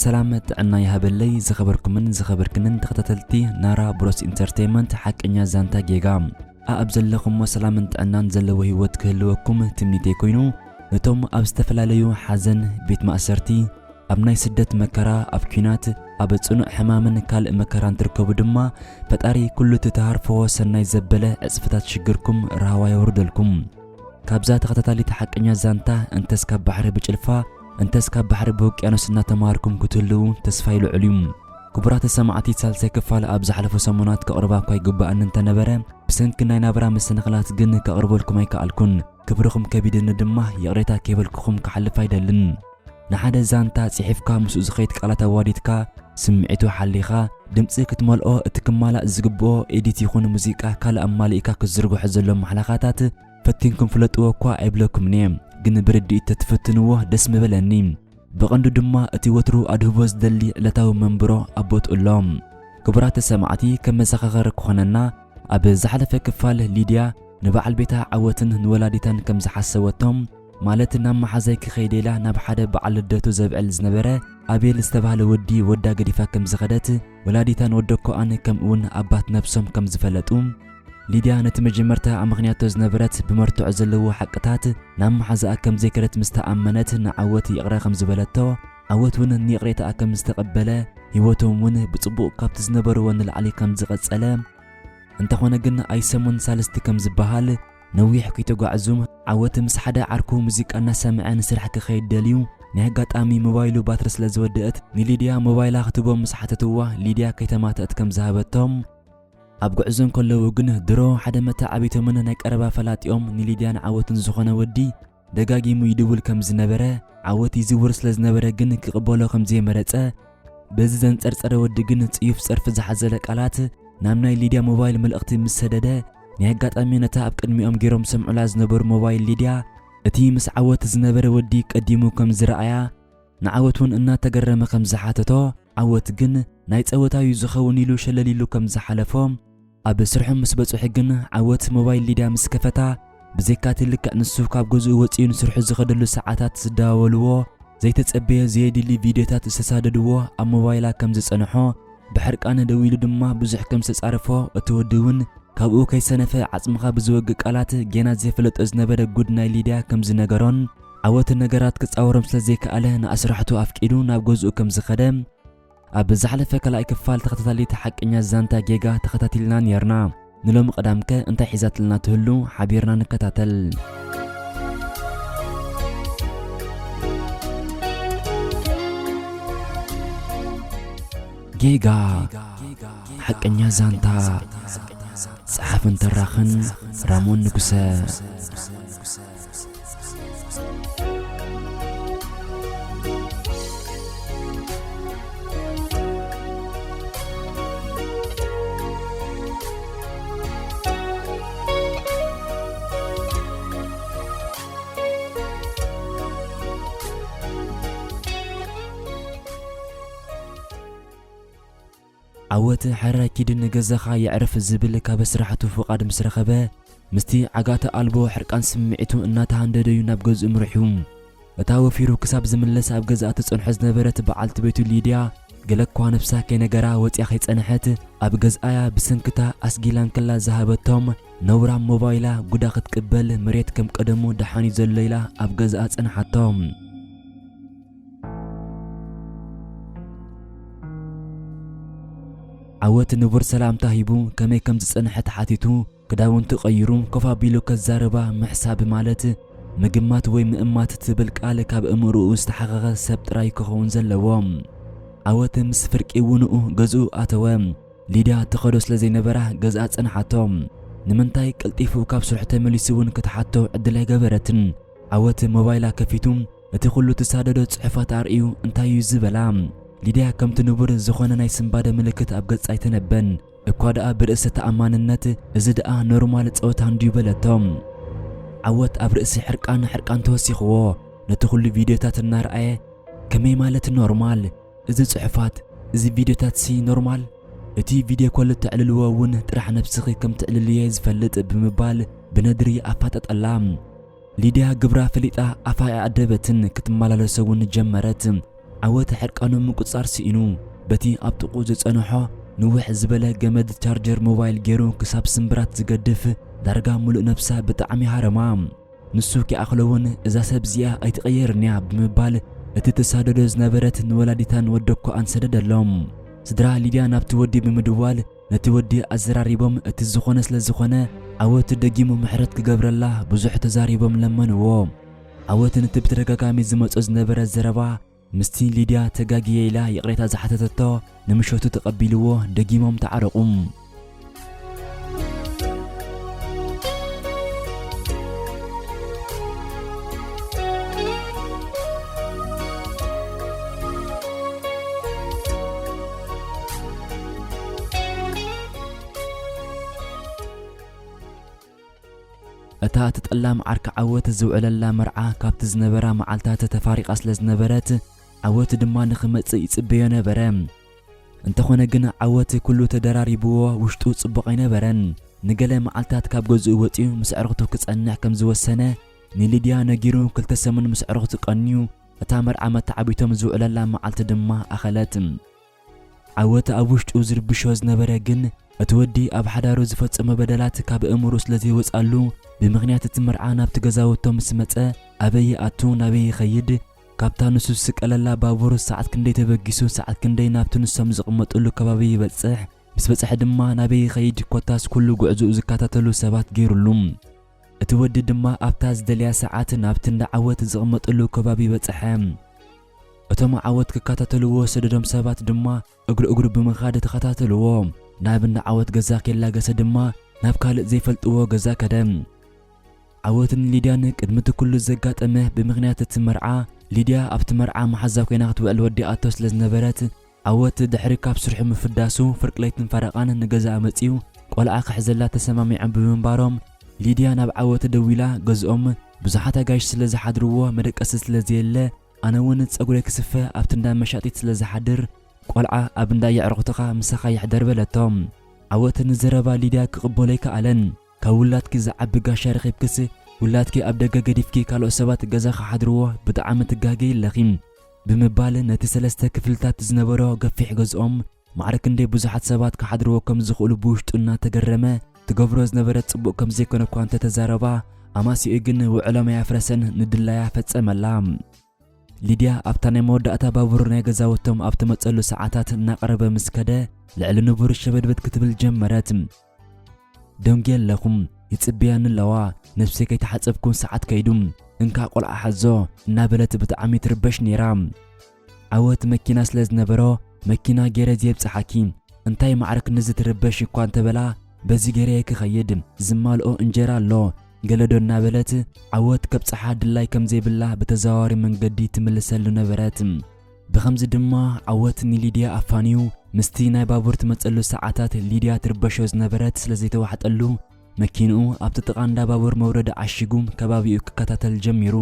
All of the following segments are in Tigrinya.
ሰላም ጥዕና ይሃበለይ ዝኸበርኩምን ዝኸበርክንን ተኸታተልቲ ናራ ብሮስ ኢንተርቴይንመንት ሓቀኛ ዛንታ ጌጋ። ኣኣብ ዘለኹሞ ሰላምን ጥዕናን ዘለዎ ህይወት ክህልወኩም ትምኒተይ ኮይኑ፣ ነቶም ኣብ ዝተፈላለዩ ሓዘን፣ ቤት ማእሰርቲ፣ ኣብ ናይ ስደት መከራ፣ ኣብ ኲናት፣ ኣብ ጽኑዕ ሕማምን ካልእ መከራን ትርከቡ ድማ፣ ፈጣሪ ኩሉ እቲ ትሃርፍዎ ሰናይ ዘበለ ዕጽፍታት ሽግርኩም ራህዋ የውርደልኩም። ካብዛ ተኸታታሊት ሓቀኛ ዛንታ፣ እንተስ ካብ ባሕሪ ብጭልፋ፣ እንተስ ካብ ባሕሪ ብውቅያኖስ እናተማሃርኩም ክትህልዉ ተስፋይ ልዑል እዩ። ክቡራት ሰማዕቲ፣ ሳልሳይ ክፋል ኣብ ዝሓለፉ ሰሙናት ከቕርባ እኳ ይግባኣኒ እንተነበረ፣ ብሰንኪ ናይ ናብራ መሰናኽላት ግን ከቕርበልኩም ኣይከኣልኩን። ክብርኹም ከቢድኒ ድማ ይቕሬታ ከይበልኩኹም ክሓልፍ ኣይደልን። ንሓደ ዛንታ ጽሒፍካ ምስኡ ዝኸይድ ቃላት ኣዋዲድካ፣ ስምዒቱ ሓሊኻ፣ ድምጺ ክትመልኦ፣ እቲ ክማላእ ዝግብኦ ኤዲት ይኹን ሙዚቃ ካልእ ኣማሊእካ ክትዝርግሖ ዘሎ ማሕለኻታት ፈቲንኩም ፍለጥዎ እኳ ኣይብለኩምን እየ፣ ግን ብርድኢት ተትፍትንዎ ደስ ምበለኒ። ብቐንዱ ድማ እቲ ወትሩ ኣድህቦ ዝደሊ ዕለታዊ መንብሮ ኣቦትኡ ኣሎ። ክቡራት ሰማዕቲ፣ ከም መዘኻኸሪ ክኾነና፣ ኣብ ዝሓለፈ ክፋል ሊድያ ንበዓል ቤታ ዓወትን ንወላዲታን ከም ዝሓሰወቶም፣ ማለት ናብ መሓዛይ ክኸይድ ኢላ ናብ ሓደ በዓል ልደቱ ዘብዕል ዝነበረ ኣቤል ዝተባህለ ወዲ ወዳ ገዲፋ ከም ዝኸደት፣ ወላዲታን ወደኮኣን ከምኡውን ኣባት ነብሶም ከም ዝፈለጡ፣ ሊድያ ነቲ መጀመርታ ኣመኽንያቶ ዝነበረት ብመርትዖ ዘለዎ ሓቅታት ናብ መሓዛኣ ከም ዘይከደት ምስ ተኣመነት ንዓወት ይቕረ ከም ዝበለቶ፣ ዓወት እውን ንይቕሬታኣ ከም ዝተቐበለ፣ ህይወቶም እውን ብጽቡቕ ካብቲ ዝነበርዎ ንላዕሊ ከም ዝቐጸለ፣ እንተኾነ ግን ኣይሰሙን ሳልስቲ ከም ዝበሃል ነዊሕ ከይተጓዕዙ ዓወት ምስ ሓደ ዓርኩ ሙዚቃ እናሰምዐ ንስራሕ ክኸይድ ደልዩ፣ ናይ ኣጋጣሚ ሞባይሉ ባትሪ ስለ ዝወደአት ንሊድያ ሞባይላ ክትቦ ምስ ሓተትዋ ሊድያ ከይተማትአት ከም ዝሃበቶም፣ ኣብ ጉዕዞ እንከለዉ ግን ድሮ ሓደ መተዓቢቶምን ናይ ቀረባ ፈላጢኦም ንሊድያን ዓወትን ዝኾነ ወዲ ደጋጊሙ ይድውል ከም ዝነበረ፣ ዓወት ይዝውር ስለ ዝነበረ ግን ክቕበሎ ከም ዘይመረጸ፣ በዚ ዘንጸርጸረ ወዲ ግን ጽዩፍ ጸርፊ ዝሓዘለ ቃላት ናብ ናይ ሊድያ ሞባይል መልእኽቲ ምስ ሰደደ፣ ናይ ኣጋጣሚ ነታ ኣብ ቅድሚኦም ገይሮም ሰምዑላ ዝነበሩ ሞባይል ሊድያ፣ እቲ ምስ ዓወት ዝነበረ ወዲ ቀዲሙ ከም ዝረኣያ፣ ንዓወት እውን እናተገረመ ከም ዝሓተቶ፣ ዓወት ግን ናይ ጸወታዩ ዝኸውን ኢሉ ሸለል ኢሉ ከም ዝሓለፎ፣ ኣብ ስርሖም ምስ በጽሑ ግን ዓወት ሞባይል ሊድያ ምስ ከፈታ፣ ብዘይካቲ ልክዕ ንሱ ካብ ገዝኡ ወጺኡ ንስርሑ ዝኸደሉ ሰዓታት ዝደዋወልዎ፣ ዘይተጸበየ ዘየድሊ ቪድዮታት ዝተሳደድዎ ኣብ ሞባይላ ከም ዝጸንሖ፣ ብሕርቃን ደዊሉ ድማ ብዙሕ ከም ዝተጻረፎ፣ እቲ ወዲ እውን ካብኡ ከይሰነፈ ዓጽምኻ ብዝወግእ ቃላት ጌና ዘይፈለጦ ዝነበረ ጉድ ናይ ሊድያ ከም ዝነገሮን፣ ዓወት ነገራት ክጻወሮም ስለ ዘይከኣለ ንኣስራሕቱ ኣፍቂዱ ናብ ገዝኡ ከም ዝኸደ፣ ኣብ ዝሓለፈ ካልኣይ ክፋል ተኸታታሊት ሓቀኛ ዛንታ ጌጋ ተኸታቲልና ነይርና። ንሎሚ ቀዳምከ እንታይ ሒዛትልና ትህሉ ሓቢርና ንከታተል። ጌጋ ሓቀኛ ዛንታ፣ ጸሓፍን ተራኽን ራሞን ንጉሰ። ዓወት፣ ሕራይ ኪድ ንገዛኻ የዕርፍ ዝብል ካብ ስራሕቱ ፍቓድ ምስ ረኸበ፣ ምስቲ ዓጋተ ኣልቦ ሕርቃን ስምዒቱ እናተሃንደደ'ዩ ናብ ገዝኡ ምሪሑ። እታ ወፊሩ ክሳብ ዝምለስ ኣብ ገዝኣ ትጸንሖ ዝነበረት በዓልቲ ቤቱ ሊድያ፣ ገለ እኳ ነብሳ ከይነገራ ወጺኣ ከይጸንሐት፣ ኣብ ገዝኣያ ብሰንክታ ኣስጊላ እንከላ ዝሃበቶም ነውራም ሞባይላ ጉዳ ክትቅበል፣ መሬት ከም ቀደሙ ደሓን'ዩ ዘሎ ኢላ ኣብ ገዝኣ ጸንሓቶ። ዓወት ንቡር ሰላምታ ሂቡ ከመይ ከም ዝጸንሐት ሓቲቱ፣ ክዳውንቱ ቀይሩ ኮፍ ኣቢሉ ከዛርባ ምሕሳብ ማለት ምግማት ወይ ምእማት ትብል ቃል ካብ እምርኡ ዝተሓቐቐ ሰብ ጥራይ ክኸውን ዘለዎ። ዓወት ምስ ፍርቂ ውንኡ ገዝኡ ኣተወ። ሊድያ ትኸዶ ስለ ዘይነበራ ገዝኣ ጸንሓቶ። ንምንታይ ቀልጢፉ ካብ ስርሑ ተመሊሱ እውን ክትሓቶ ዕድል ኣይገበረትን። ዓወት ሞባይላ ከፊቱ እቲ ኩሉ ትሳደዶ ጽሑፋት ኣርእዩ እንታይ እዩ ዝበላ? ሊድያ ከምቲ ንቡር ዝኾነ ናይ ስንባደ ምልክት ኣብ ገጻ ኣይተነበን። እኳ ደኣ ብርእሰ ተኣማንነት፣ "እዚ ደኣ ኖርማል ጸወታ እንድዩ" በለቶ። ዓወት ኣብ ርእሲ ሕርቃን ሕርቃን ተወሲኽዎ። ነቲ ኩሉ ቪድዮታት እናረኣየ፣ "ከመይ ማለት ኖርማል? እዚ ጽሑፋት፣ እዚ ቪድዮታትሲ ኖርማል? እቲ ቪድዮ ኮል እተዕልልዎ እውን ጥራሕ ነብስኺ ከም ትዕልልዮ ዝፈልጥ" ብምባል ብነድሪ ኣፋጠጠላ። ሊድያ ግብራ ፈሊጣ ኣፋ ኣደበትን ክትመላለሶ እውን ጀመረት። ዓወት ሕርቃኑ ምቁጽጻር ስኢኑ፣ በቲ ኣብ ጥቕኡ ዝጸንሖ ንውሕ ዝበለ ገመድ ቻርጀር ሞባይል ገይሩ ክሳብ ስምብራት ዝገድፍ ዳርጋ ምሉእ ነብሳ ብጣዕሚ ሃረማ። ንሱ ኪኣኽሎ እውን እዛ ሰብ እዚኣ ኣይትቐየርን እያ ብምባል እቲ ትሳደዶ ዝነበረት ንወላዲታን ወደኮኣን ሰደደሎም። ስድራ ሊድያ ናብቲ ወዲ ብምድዋል ነቲ ወዲ ኣዘራሪቦም፣ እቲ ዝኾነ ስለ ዝኾነ ዓወት ደጊሙ ምሕረት ክገብረላ ብዙሕ ተዛሪቦም ለመንዎ። ዓወት ነቲ ብተደጋጋሚ ዝመጾ ዝነበረ ዘረባ ምስቲ ሊድያ ተጋግየ ኢላ ይቕሬታ ዝሓተተቶ ንምሸቱ ተቐቢልዎ፣ ደጊሞም ተዓረቑ። እታ እቲ ጠላም ዓርኪ ዓወት ዝውዕለላ መርዓ ካብቲ ዝነበራ መዓልታት ተፋሪቓ ስለ ዝነበረት፣ ዓወት ድማ ንኽመጽእ ይጽበዮ ነበረ። እንተኾነ ግን ዓወት ኩሉ ተደራሪብዎ ውሽጡ ጽቡቕ ኣይነበረን። ንገለ መዓልታት ካብ ገዝኡ ወጺኡ ምስ ኣዕሩኽቱ ክጸንሕ ከም ዝወሰነ ንሊድያ ነጊሩ ክልተ ሰሙን ምስ ኣዕሩኽቱ ቀንዩ እታ መርዓ መተዓቢቶም ዝውዕለላ መዓልቲ ድማ ኣኸለት። ዓወት ኣብ ውሽጡ ዝርብሾ ዝነበረ ግን እቲ ወዲ ኣብ ሓዳሩ ዝፈጸሞ በደላት ካብ ኣእምሮ ስለ ዘይወጻሉ ብምኽንያት እቲ መርዓ ናብቲ ገዛውቶም ምስ መጸ ኣበይ ይኣቱ ናበይ ይኸይድ ካብታ ንሱ ዝስቀለላ ባቡር ሰዓት ክንደይ ተበጊሱ ሰዓት ክንደይ ናብቲ ንሶም ዝቕመጥሉ ከባቢ ይበጽሕ ምስ በጽሐ ድማ ናበይ ይኸይድ ኮታስ ኩሉ ጉዕዞኡ ዝከታተሉ ሰባት ገይሩሉ። እቲ ወዲ ድማ ኣብታ ዝደልያ ሰዓት ናብቲ እንዳ ዓወት ዝቕመጠሉ ከባቢ በጽሐ። እቶም ዓወት ክከታተልዎ ዝሰደዶም ሰባት ድማ እግሪ እግሩ ብምኻድ ተኸታተልዎ። ናብ እንዳ ዓወት ገዛ ከይላገሰ ድማ ናብ ካልእ ዘይፈልጥዎ ገዛ ከደ። ዓወትን ሊድያን ቅድሚ እቲ ኩሉ ዘጋጠመ ብምኽንያት እቲ መርዓ፣ ሊድያ ኣብቲ መርዓ መሓዛ ኮይና ክትውዕል ወዲኣቶ ስለ ዝነበረት፣ ዓወት ድሕሪ ካብ ስርሑ ምፍዳሱ ፍርቂ ለይትን ፈረቓን ንገዛኣ መጺኡ ቆልዓ ክሕዘላ ተሰማሚዖም ብምንባሮም፣ ሊድያ ናብ ዓወት ደዊላ ገዝኦም ብዙሓት ኣጋይሽ ስለ ዝሓድርዎ መደቀሲ ስለ ዘየለ ኣነ እውን ጸጉረይ ክስፈ ኣብቲ እንዳ መሻጢት ስለ ዝሓድር ቆልዓ ኣብ እንዳ የዕርኽትኻ ምሳኻ ይሕደር በለቶ። ዓወት ንዘረባ ሊድያ ክቕበሎ ኣይከኣለን። ካብ ውላድኪ ዝዓቢ ጋሻ ረኺብክስ ውላድኪ ኣብ ደገ ገዲፍኪ ካልኦት ሰባት ገዛ ክሓድርዎ ብጣዕሚ ትጋገይ ኣለኺ ብምባል ነቲ ሰለስተ ክፍልታት ዝነበሮ ገፊሕ ገዝኦም ማዕረ ክንደይ ብዙሓት ሰባት ክሓድርዎ ከም ዝኽእሉ ብውሽጡ እናተገረመ ትገብሮ ዝነበረት ጽቡቕ ከም ዘይኮነ እኳ እንተተዛረባ ኣማሲኡ ግን ውዕሎም ኣያፍረሰን ንድላያ ፈጸመላ። ሊድያ ኣብታ ናይ መወዳእታ ባቡር ናይ ገዛውቶም ኣብ ትመጸሉ ሰዓታት እናቐረበ ምስ ከደ ልዕሊ ንቡር ሸበድበድ ክትብል ጀመረት። ደንጉየ ኣለኹ፣ ይጽበያኒ ኣለዋ፣ ነብሰይ ከይተሓጸብኩ ሰዓት ከይዱ፣ እንካ ቆልዓ ሓዞ እናበለት ብጣዕሚ ትርበሽ ነይራ። ዓወት መኪና ስለ ዝነበሮ መኪና ገይረ ዝየብጽሓኪ እንታይ ማዕረ ክንዚ ትርበሽ እኳ እንተበላ በዚ ገይረ ክኸይድ ዝማልኦ እንጀራ ኣሎ ገለዶ እናበለት ዓወት ከብጽሓ ድላይ ከም ዘይብላ ብተዘዋዋሪ መንገዲ ትምልሰሉ ነበረት። ብኸምዚ ድማ ዓወት ንሊድያ ኣፋንዩ ምስቲ ናይ ባቡር ትመጸሉ ሰዓታት ሊድያ ትርበሾ ዝነበረት ስለ ዘይተዋሕጠሉ መኪንኡ ኣብቲ ጥቓ እንዳ ባቡር መውረዲ ዓሺጉ ከባቢኡ ክከታተል ጀሚሩ።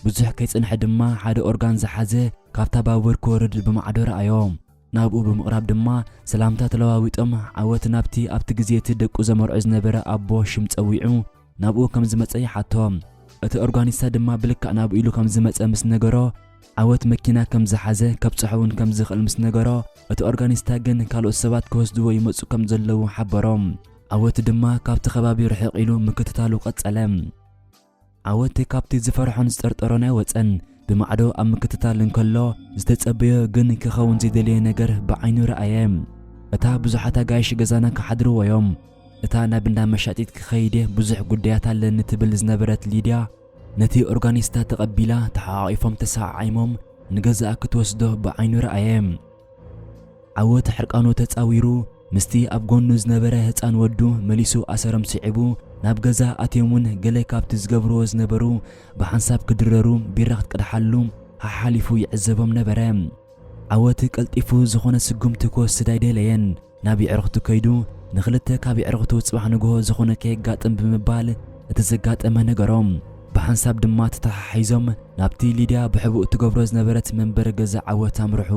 ብዙሕ ከይጸንሐ ድማ ሓደ ኦርጋን ዝሓዘ ካብታ ባቡር ክወርድ ብማዕዶ ረኣዮ። ናብኡ ብምቕራብ ድማ ሰላምታ ተለዋዊጦም ዓወት ናብቲ ኣብቲ ግዜ እቲ ደቁ ዘመርዖ ዝነበረ ኣቦ ሽም ጸዊዑ ናብኡ ከም ዝመጸ ይሓቶ። እቲ ኦርጋኒስታ ድማ ብልክዕ ናብኡ ኢሉ ከም ዝመጸ ምስ ነገሮ ዓወት መኪና ከም ዝሓዘ ከብጽሖ እውን ከም ዝኽእል ምስ ነገሮ እቲ ኦርጋኒስታ ግን ካልኦት ሰባት ክወስድዎ ይመጹ ከም ዘለዉ ሓበሮ። ዓወት ድማ ካብቲ ከባቢ ርሕቕ ኢሉ ምክትታሉ ቀጸለ። ዓወት ካብቲ ዝፈርሖን ዝጠርጠሮን ኣይወጸን። ብማዕዶ ኣብ ምክትታል እንከሎ ዝተጸበዮ ግን ክኸውን ዘይደለየ ነገር ብዓይኑ ረኣየ። እታ ብዙሓት ኣጋይሽ ገዛና ክሓድርዎ እዮም። እታ ናብ እንዳ መሻጢት ክኸይድ እየ ብዙሕ ጉዳያት ኣለኒ ትብል ዝነበረት ሊድያ ነቲ ኦርጋኒስታ ተቐቢላ ተሓቋቒፎም ተሰዓዒሞም ንገዛኣ ክትወስዶ ብዓይኑ ረኣየ። ዓወት ሕርቃኑ ተጻዊሩ ምስቲ ኣብ ጎኑ ዝነበረ ህጻን ወዱ መሊሱ ኣሰሮም ስዒቡ ናብ ገዛ ኣትዮም እውን ገለ ካብቲ ዝገብርዎ ዝነበሩ ብሓንሳብ ክድረሩ ቢራ ክትቀድሓሉ ሓሓሊፉ ይዕዘቦም ነበረ። ዓወት ቀልጢፉ ዝኾነ ስጉምቲ ክወስድ ኣይደለየን። ናብ የዕርኽቱ ከይዱ፣ ንኽልተ ካብ የዕርኽቱ ጽባሕ ንግሆ ዝኾነ ከየጋጥም ብምባል፣ እቲ ዘጋጠመ ነገሮም ብሓንሳብ ድማ ተተሓሒዞም ናብቲ ሊድያ ብሕቡእ ትገብሮ ዝነበረት መንበሪ ገዛ ዓወት ኣምርሑ።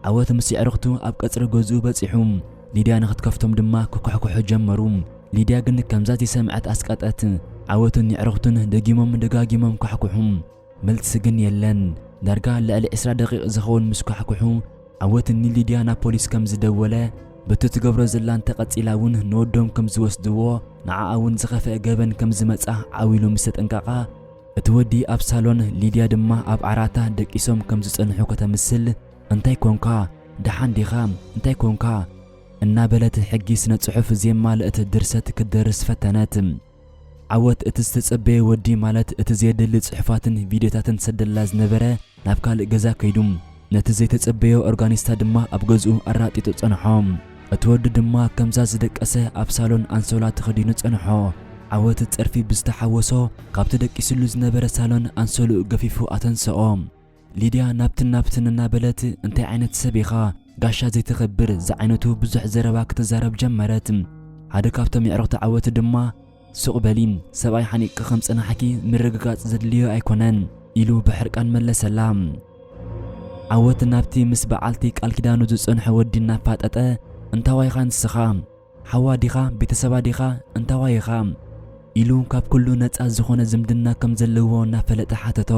ዓወት ምስ የዕርኽቱ ኣብ ቀጽሪ ገዝኡ በጺሑ፣ ሊድያ ንኽትከፍቶም ድማ ክኳሕኩሑ ጀመሩ። ሊድያ ግን ከምዛ ዘይሰምዐት ኣስቀጠት። ዓወትን የዕርኽቱን ደጊሞም ደጋጊሞም ኳሕኩሑ። መልሲ ግን የለን። ዳርጋ ልዕሊ ዕስራ ደቂቕ ዝኸውን ምስ ኳሕኩሑ፣ ዓወት ንሊድያ ናብ ፖሊስ ከም ዝደወለ፣ በቲ ትገብሮ ዘላ እንተቐጺላ እውን ንወዶም ከም ዝወስድዎ፣ ንዓኣ እውን ዝኸፍአ ገበን ከም ዝመጻ ዓው ኢሉ ምስ ተጠንቀቓ፣ እቲ ወዲ ኣብ ሳሎን፣ ሊድያ ድማ ኣብ ዓራታ ደቂሶም ከም ዝጸንሑ ከተምስል፣ "እንታይ ኮንካ? ደሓን ዲኻ? እንታይ ኮንካ?" እናበለት ሕጊ ስነ ጽሑፍ ዘየማልእት ድርሰት ክትደርስ ፈተነት። ዓወት እቲ ዝተጸበየ ወዲ፣ ማለት እቲ ዘየድሊ ጽሑፋትን ቪድዮታትን ሰደላ ዝነበረ፣ ናብ ካልእ ገዛ ከይዱ፣ ነቲ ዘይተጸበዮ ኦርጋኒስታ ድማ ኣብ ገዝኡ ኣራጢጡ ጸንሖ። እቲ ወዲ ድማ ከምዛ ዝደቀሰ ኣብ ሳሎን ኣንሶላ ተኸዲኑ ጸንሖ። ዓወት ጸርፊ ብዝተሓወሶ፣ ካብቲ ደቂስሉ ዝነበረ ሳሎን ኣንሶልኡ ገፊፉ ኣተንሰኦ። ሊድያ ናብትን ናብትን እናበለት፣ "እንታይ ዓይነት ሰብ ኢኻ? ጋሻ ዘይተኸብር" ዝዓይነቱ ብዙሕ ዘረባ ክትዛረብ ጀመረት። ሓደ ካብቶም የዕሩኽቲ ዓወት ድማ፣ "ሱቕ በሊ፣ ሰብኣይ ሓኒቕኪ ከም ጸናሕኪ ምርግጋጽ ዘድልዮ ኣይኮነን" ኢሉ ብሕርቃን መለሰላ። ዓወት ናብቲ ምስ በዓልቲ ቃል ኪዳኑ ዝጸንሐ ወዲ እናፋጠጠ፣ "እንታዋይ ኢኻ ንስኻ? ሓዋ ዲኻ? ቤተሰባ ዲኻ? እንታዋይ ኢኻ?" ኢሉ ካብ ኩሉ ነጻ ዝኾነ ዝምድና ከም ዘለዎ እናፈለጠ ሓተቶ።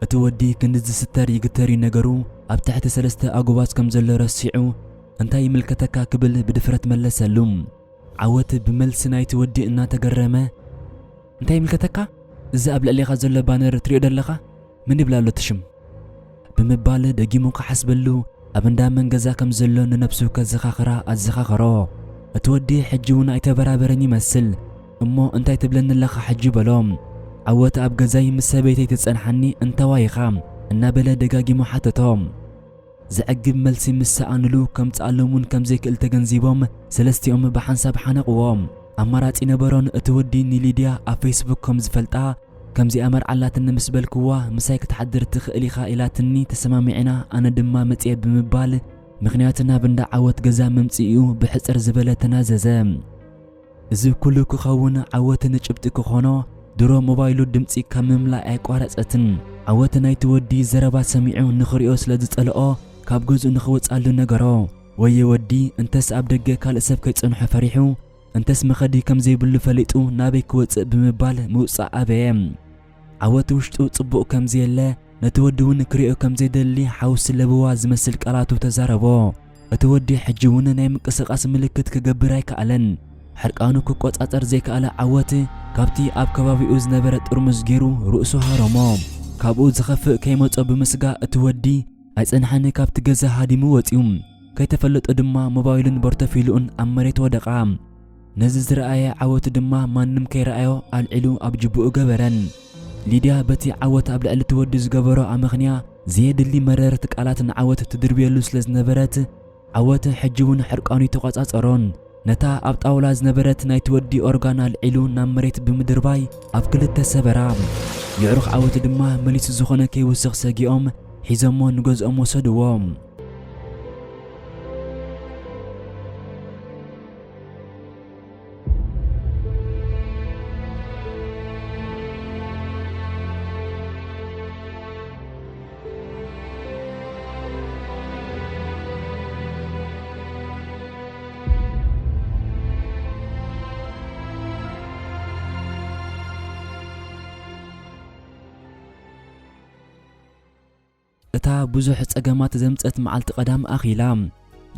እቲ ወዲ ክንዲ ዝስተር ይግተር እዩ ነገሩ፣ ኣብ ትሕቲ ሰለስተ ኣጉባዝ ከም ዘሎ ረሲዑ፣ "እንታይ ይምልከተካ?" ክብል ብድፍረት መለሰሉ። ዓወት ብመልሲ ናይቲ ወዲ እናተገረመ፣ "እንታይ ይምልከተካ? እዚ ኣብ ልዕሌኻ ዘሎ ባነር ትሪኦ ደለኻ? መን ይብላ ኣሎ እቲ ሽም?" ብምባል ደጊሙ ክሓስበሉ፣ ኣብ እንዳ መን ገዛ ከም ዘሎ ንነብሱ ከዘኻኽራ ኣዘኻኸሮ። እቲ ወዲ ሕጂ እውን ኣይተበራበረን ይመስል። "እሞ እንታይ ትብለኒ ኣለኻ ሕጂ?" በሎ። "ዓወት ኣብ ገዛይ ምስ ሰበይተይ ትጸንሓኒ እንታዋይ ኢኻ?" እናበለ ደጋጊሙ ሓተቶ። ዘዕግብ መልሲ ምስ ሰኣኑሉ፣ ከምጽኣሎም እውን ከም ዘይክእል ተገንዚቦም፣ ሰለስቲኦም ብሓንሳብ ሓነቕዎ። ኣማራጺ ነበሮን። እቲ ወዲ ንሊድያ ኣብ ፌስቡክ ከም ዝፈልጣ፣ ከምዚኣ መርዓ ኣላትኒ ምስ በልክዋ፣ "ምሳይ ክትሓድር ትኽእል ኢኻ" ኢላትኒ፣ "ተሰማሚዕና፣ ኣነ ድማ መጽየ" ብምባል፣ ምኽንያት ናብ እንዳ ዓወት ገዛ ምምጽኢኡ ብሕጽር ዝበለ ተናዘዘ። እዚ ኩሉ ክኸውን ዓወት ንጭብጢ ክኾኖ፣ ድሮ ሞባይሉ ድምጺ ካብ ምምላእ ኣየቋረጸትን። ዓወት ናይቲ ወዲ ዘረባ ሰሚዑ ንኽሪኦ ስለ ዝጸልኦ፣ ካብ ገዝኡ ንኽወጽኣሉ ነገሮ። "ወየ ወዲ፣ እንተስ ኣብ ደገ ካልእ ሰብ ከይጸንሖ ፈሪሑ፣ እንተስ መኸዲ ከም ዘይብሉ ፈሊጡ ናበይ ክወጽእ?" ብምባል ምውጻእ ኣበየ። ዓወት ውሽጡ ጽቡቕ ከም ዘየለ፣ ነቲ ወዲ እውን ክሪኦ ከም ዘይደሊ ሓውሲ ለበዋ ዝመስል ቃላቱ ተዛረቦ። እቲ ወዲ ሕጂ እውን ናይ ምንቅስቓስ ምልክት ክገብር ኣይከኣለን። ሕርቃኑ ክቆጻጸር ዘይከኣለ ዓወት፣ ካብቲ ኣብ ከባቢኡ ዝነበረ ጥርሙዝ ገይሩ ርእሱ ሃረሞ። ካብኡ ዝኸፍእ ከይመጾ ብምስጋእ፣ እቲ ወዲ ኣይጸንሐን፣ ካብቲ ገዛ ሃዲሙ ወጺኡ። ከይተፈለጦ ድማ ሞባይሉን ቦርተፊልኡን ኣብ መሬት ወደቓ። ነዚ ዝረኣየ ዓወት ድማ ማንም ከይረኣዮ ኣልዒሉ ኣብ ጅቡኡ ገበረን። ሊድያ በቲ ዓወት ኣብ ልዕሊ እቲ ወዲ ዝገበሮ ኣመኽንያ ዘየድሊ መረርቲ ቃላት ንዓወት ትድርብየሉ ስለ ዝነበረት፣ ዓወት ሕጂ እውን ሕርቃኑ ኣይተቖጻጸሮን። ነታ ኣብ ጣውላ ዝነበረት ናይቲ ወዲ ኦርጋን ኣልዒሉ ናብ መሬት ብምድርባይ ኣብ ክልተ ሰበራ። የዕሩኽ ዓወት ድማ መሊሱ ዝኾነ ከይውስኽ ሰጊኦም ሒዞሞ ንገዝኦም ወሰድዎ። እታ ብዙሕ ጸገማት ዘምጸት መዓልቲ ቀዳም ኣኺላ።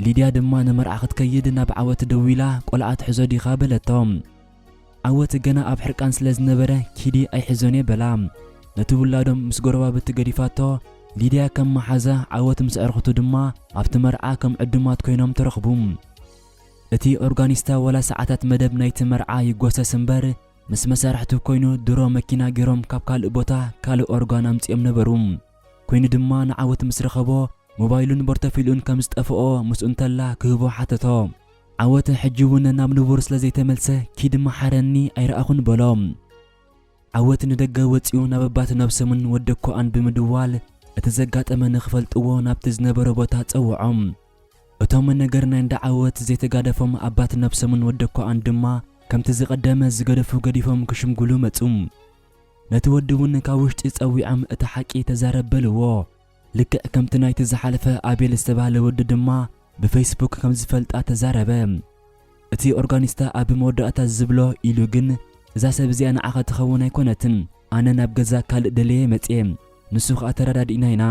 ሊድያ ድማ ንመርዓ ክትከይድ ናብ ዓወት ደዊላ፣ "ቆልዓ ትሕዞ ዲኻ?" በለቶ። ዓወት ገና ኣብ ሕርቃን ስለ ዝነበረ፣ "ኪዲ ኣይሕዞን እየ" በላ። ነቲ ውላዶም ምስ ጎረባብቲ ገዲፋቶ፣ ሊድያ ከም መሓዛ፣ ዓወት ምስ ኣዕርኽቱ ድማ ኣብቲ መርዓ ከም ዕዱማት ኮይኖም ተረኽቡ። እቲ ኦርጋኒስታ ዋላ ሰዓታት መደብ ናይቲ መርዓ ይጎሰስ እምበር፣ ምስ መሳርሕቱ ኮይኑ ድሮ መኪና ገይሮም ካብ ካልእ ቦታ ካልእ ኦርጋን ኣምጺኦም ነበሩ። ኮይኑ ድማ ንዓወት ምስ ረኸቦ፣ ሞባይሉን ቦርተፊልኡን ከም ዝጠፍኦ ምስኡ እንተላ ክህቦ ሓተቶ። ዓወት ሕጂ እውን ናብ ንቡር ስለ ዘይተመልሰ፣ "ኪድ መሓረኒ ኣይረኣኹን" በሎ። ዓወት ንደገ ወጺኡ ናብ ኣባት ነብሶምን ወደኮኣን ብምድዋል እቲ ዘጋጠመ ንኽፈልጥዎ ናብቲ ዝነበሮ ቦታ ጸውዖም። እቶም ነገር ናይ እንዳ ዓወት ዘይተጋደፎም ኣባት ነብሶምን ወደኮኣን ድማ ከምቲ ዝቐደመ ዝገደፉ ገዲፎም ክሽምጉሉ መጹ። ነቲ ወዲ እውን ካብ ውሽጢ ጸዊዖም እቲ ሓቂ ተዛረብ በልዎ። ልክዕ ከምቲ ናይቲ ዝሓለፈ ኣቤል ዝተባህለ ወዲ ድማ ብፌስቡክ ከም ዝፈልጣ ተዛረበ። እቲ ኦርጋኒስታ ኣብ መወዳእታ ዝብሎ ኢሉ ግን፣ "እዛ ሰብ እዚኣ ንዓኻ ትኸውን ኣይኮነትን። ኣነ ናብ ገዛ ካልእ ደለየ መጽየ። ንሱ ኸኣ ተረዳዲእና ኢና"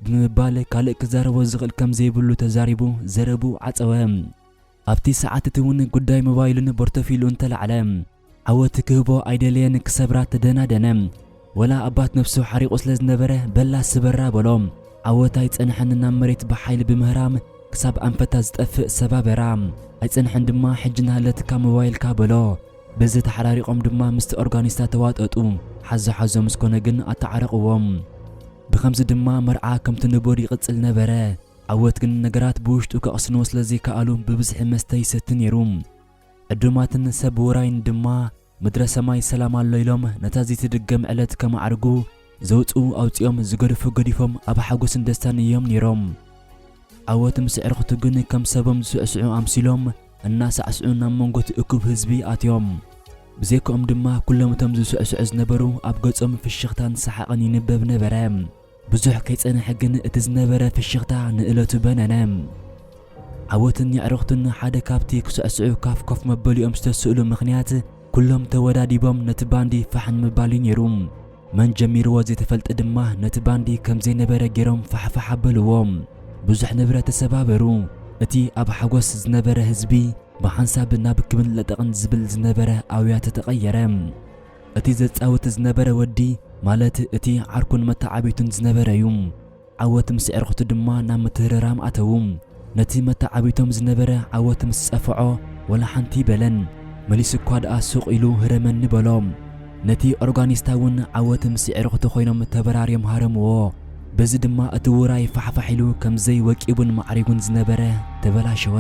ብምባል ካልእ ክዛረቦ ዝኽእል ከም ዘይብሉ ተዛሪቡ ዘረቡ ዓጸወ። ኣብቲ ሰዓት እቲ እውን ጉዳይ ሞባይሉን ቦርቶፊሉን ተላዕለ። ዓወት ክህቦ ኣይደለየን ክሰብራ ተደናደነ። ወላ ኣባት ነብሱ ሓሪቑ ስለ ዝነበረ በላ ስበራ በሎ። ዓወት ኣይጸንሐን ናብ መሬት ብሓይሊ ብምህራም ክሳብ ኣንፈታ ዝጠፍእ ሰባበራ። ኣይጸንሐን ድማ ሕጂ ናሃለትካ ሞባይልካ በሎ። በዚ ተሓራሪቖም ድማ ምስቲ ኦርጋኒስታ ተዋጠጡ። ሓዞ ሓዞ ምስ ኮነ ግን ኣተዓረቕዎም። ብኸምዚ ድማ መርዓ ከምቲ ንቡር ይቕጽል ነበረ። ዓወት ግን ነገራት ብውሽጡ ከቕስንዎ ስለ ዘይከኣሉ ብብዝሒ መስተ ይሰቲ ነይሩ። ዕዱማትን ሰብ ውራይን ድማ ምድረ ሰማይ ሰላም ኣሎ ኢሎም ነታ ዘይትድገም ዕለት ከማዕርጉ ዘውጽኡ ኣውጺኦም ዝገድፉ ገዲፎም ኣብ ሓጎስን ደስታን እዮም ነይሮም። ዓወት ምስ ኣዕሩኽቱ ግን ከም ሰቦም ዝስዕስዑ ኣምሲሎም እናሳዕስዑ ናብ መንጎ እቲ እኩብ ህዝቢ ኣትዮም። ብዘይክኦም ድማ ኩሎም እቶም ዝስዕስዑ ዝነበሩ ኣብ ገጾም ፍሽኽታን ሰሓቕን ይንበብ ነበረ። ብዙሕ ከይጸንሐ ግን እቲ ዝነበረ ፍሽኽታ ንእለቱ በነነ። ዓወትን የዕሩኽቱን ሓደ ካብቲ ክስዕስዑ ካፍ ኮፍ መበሊኦም ዝተስእሉ ምኽንያት ኩሎም ተወዳዲቦም ነቲ ባንዲ ፋሕ ንምባል እዩ ነይሩ። መን ጀሚርዎ ዘይተፈልጠ ድማ ነቲ ባንዲ ከም ዘይነበረ ገይሮም ፋሕፋሕ ኣበልዎ። ብዙሕ ንብረት ተሰባበሩ። እቲ ኣብ ሓጎስ ዝነበረ ህዝቢ ብሓንሳብ ናብ ክብን ለጠቕን ዝብል ዝነበረ ኣውያት ተቐየረ። እቲ ዘጻውት ዝነበረ ወዲ፣ ማለት እቲ ዓርኩን መተዓቢቱን ዝነበረ እዩ። ዓወት ምስ ዕርኽቱ ድማ ናብ ምትህርራም ኣተዉ። ነቲ መተዓቢቶም ዝነበረ ዓወት ምስ ጸፍዖ፣ ወላ ሓንቲ በለን። መሊሱ እኳ ደኣ ሱቕ ኢሉ ህረመኒ በሎ። ነቲ ኦርጋኒስታ እውን ዓወት ምስ ዕርኽቱ ኮይኖም ተበራርዮም ሃረምዎ። በዚ ድማ እቲ ውራይ ፋሕፋሕ ኢሉ ከም ዘይወቂቡን ማዕሪጉን ዝነበረ ተበላሸወ።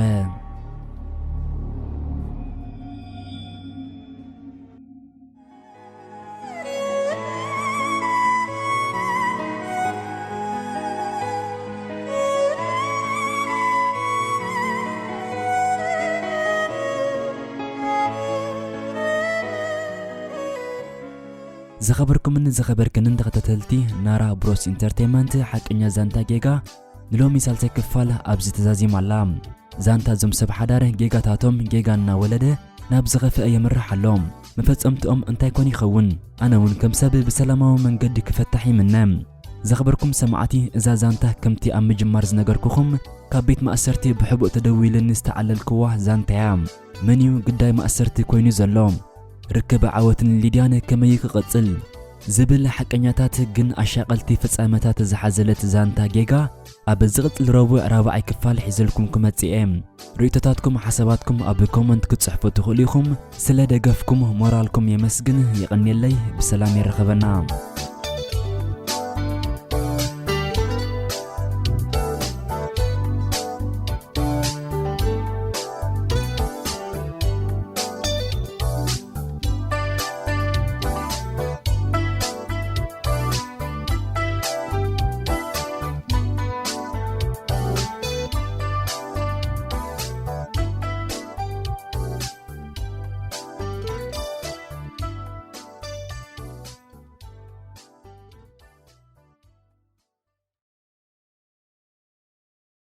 ዝኸበርኩምን ዝኸበርክንን ተኸታተልቲ ናራ ብሮስ ኢንተርቴይንመንት፣ ሓቀኛ ዛንታ ጌጋ ንሎሚ ሳልሳይ ክፋል ኣብዚ ተዛዚማ ኣላ። ዛንታ እዞም ሰብ ሓዳር ጌጋታቶም ጌጋ እናወለደ ናብ ዝኸፍአ የምርሕ ኣሎ። መፈጸምትኦም እንታይ ኮን ይኸውን? ኣነ እውን ከም ሰብ ብሰላማዊ መንገዲ ክፈታሕ ይምነ። ዘኽበርኩም ሰማዕቲ፣ እዛ ዛንታ ከምቲ ኣብ ምጅማር ዝነገርኩኹም ካብ ቤት ማእሰርቲ ብሕቡእ ተደዊልኒ ዝተዓለልክዋ ዛንታ እያ። መን እዩ ግዳይ ማእሰርቲ ኮይኑ ዘሎ? ርክብ ዓወትን ሊድያን ከመይ ክቕጽል? ዝብል ሓቀኛታት ግን ኣሻቐልቲ ፍጻመታት ዝሓዘለት ዛንታ ጌጋ ኣብ ዝቕጽል ረቡዕ ራብዓይ ክፋል ሒዘልኩም ክመጽእ እየ። ርእይቶታትኩም፣ ሓሳባትኩም ኣብ ኮመንት ክትጽሕፉ ትኽእሉ ኢኹም። ስለ ደገፍኩም ሞራልኩም የመስግን። የቐንየለይ። ብሰላም የራኽበና።